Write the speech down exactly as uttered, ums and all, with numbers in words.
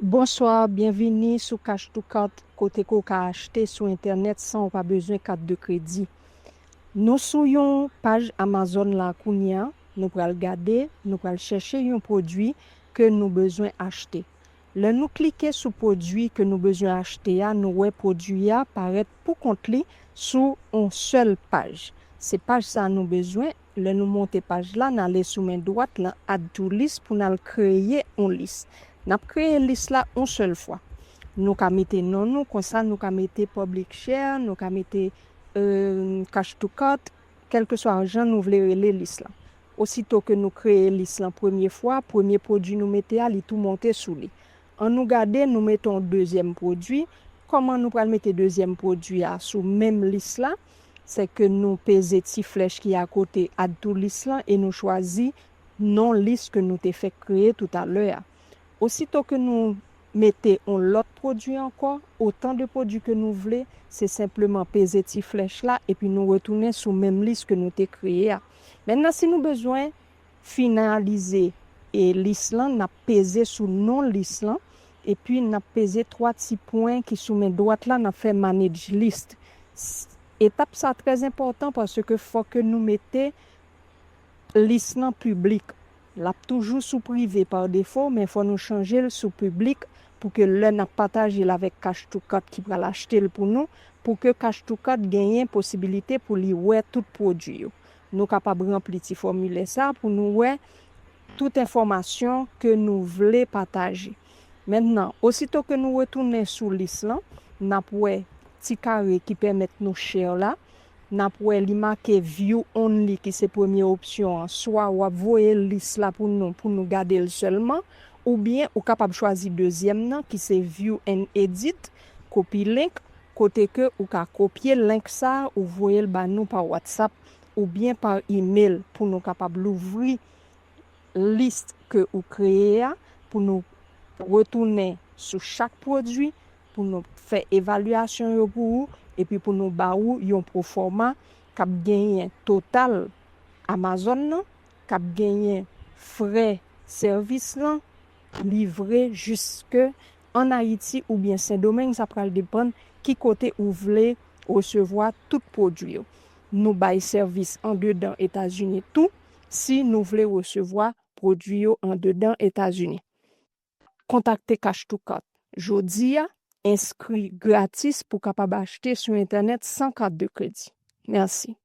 Bonswa, byenvini sou Cash to Cart, kote ke w ka achte sou entènèt san w pa bezwen kat de kredi. Nou sou yon paj Amazon la kounye a, nou pral gade, nou pral chèche yon pwodui ke nou bezwen achte. Lè nou klike sou pwodui ke nou bezwen achte a, nou wè pwodui a parèt pou kont li sou yon sèl paj. Se paj sa nou bezwen. Lè nou monte paj la, n ale sou men dwat lan Add to List pou n al kreye yon lis. N ap kreye lis la yon sèl fwa. Nou ka mete non nou, konsa nou ka mete public share, nou ka mete euh, cash to cart, kèlkeswa jan nou vle rele lis lan. Osito ke nou kreye lis lan premye fwa, premye pwodui nou mete a, li tou monte sou li. An nou gade, nou mete yon dezyèm pwodui. Kòman nou pral mete dezyèm pwodui a sou menm lis la? Se ke nou peze ti flèch ki akote Add to List lan e nou chwazi non lis ke nou te fèk kreye toutalè a. Osito ke nou mete yon lòt pwodui ankò, otan de pwodui ke nou vle, se senpleman peze ti flèch la epi nou retounen sou menm lis ke nou te kreye a. Mentnan, si nou bezwen finalize e lis lan, n ap peze sou non lis lan, epi n ap peze twa ti pwen ki sou men dwat la, n ap fè Manage List. S- Etap sa trè enpòtan paske fò ke nou mete lis lan piblik. L ap toujou sou prive pa defo, men fò nou chanje l sou piblik pou ke lè n ap pataje l avèk Cash to Cart ki pral achte l pou nou, pou ke Cash to Cart genyen posibilite pou li wè tout pwodui yo. Nou kapab ranpli ti fòmilè sa pou nou wè tout enfòmasyon ke nou vle pataje. Mentnan, osito ke nou retounen sou lis lan, n ap wè ti kare ki pèmèt nou share la. N ap wè li make View Only ki se premye opsyon an. Swa w ap voye lis la pou nou, pou nou gade l sèlman, oubyen ou kapab chwazi dezyèm nan ki se View and Edit, Copy Link, kote ke ou ka kopye link sa a, ou voye l ba nou pa WhatsApp oubyen pa email pou nou kapab louvri lis ke ou kreye a, pou nou retounen sou chak pwodui, pou nou fè evalyasyon yo pou ou, epi pou nou ba ou yon pwofòma k ap genyen total Amazon nan, k ap genyen frè sèvis lan, livre jiske ann Ayiti oubyen Sendomeng, sa pral depann ki kote ou vle resevwa tout pwodui yo. Nou bay sèvis andedan Etazini tou, si nou vle resevwa pwodui yo andedan Etazini. Kontakte Cash to Cart jodi a, enskri gratis pou kapab achte sou entènèt san kat de kredi. Mèsi.